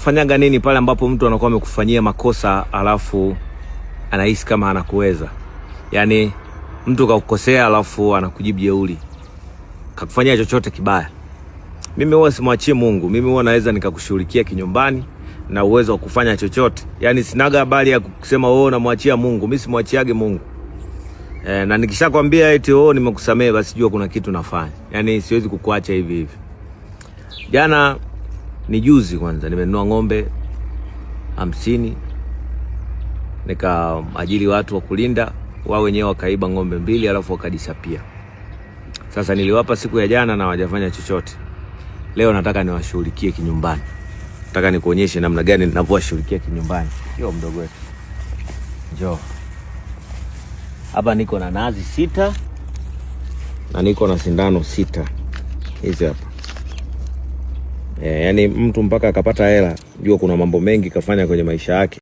Unafanyaga nini pale ambapo mtu anakuwa amekufanyia makosa alafu anahisi kama anakuweza? Yaani mtu kakukosea alafu anakujibu jeuri, kakufanyia chochote kibaya. Mimi huwa simwachie Mungu. Mimi huwa naweza nikakushughulikia kinyumbani na uwezo wa kufanya chochote. Yaani sinaga habari ya kusema wewe unamwachia Mungu. Mimi simwachiage Mungu. Na nikishakwambia eti wewe nimekusamehe, basi jua kuna kitu nafanya. Yaani siwezi kukuacha hivi hivi. Jana ni juzi kwanza nimenunua ng'ombe 50 nikaajiri watu wa kulinda, wao wenyewe wakaiba ng'ombe 2 alafu wakadisapia. Sasa niliwapa siku ya jana na hawajafanya chochote. Leo nataka niwashughulikie kinyumbani. Nataka nikuonyeshe namna gani ninavyowashughulikia kinyumbani. Yo mdogo wetu, njoo hapa. Niko na nazi 6 na niko na sindano 6 hizi hapa. Yaani mtu mpaka akapata hela, jua kuna mambo mengi kafanya kwenye maisha yake.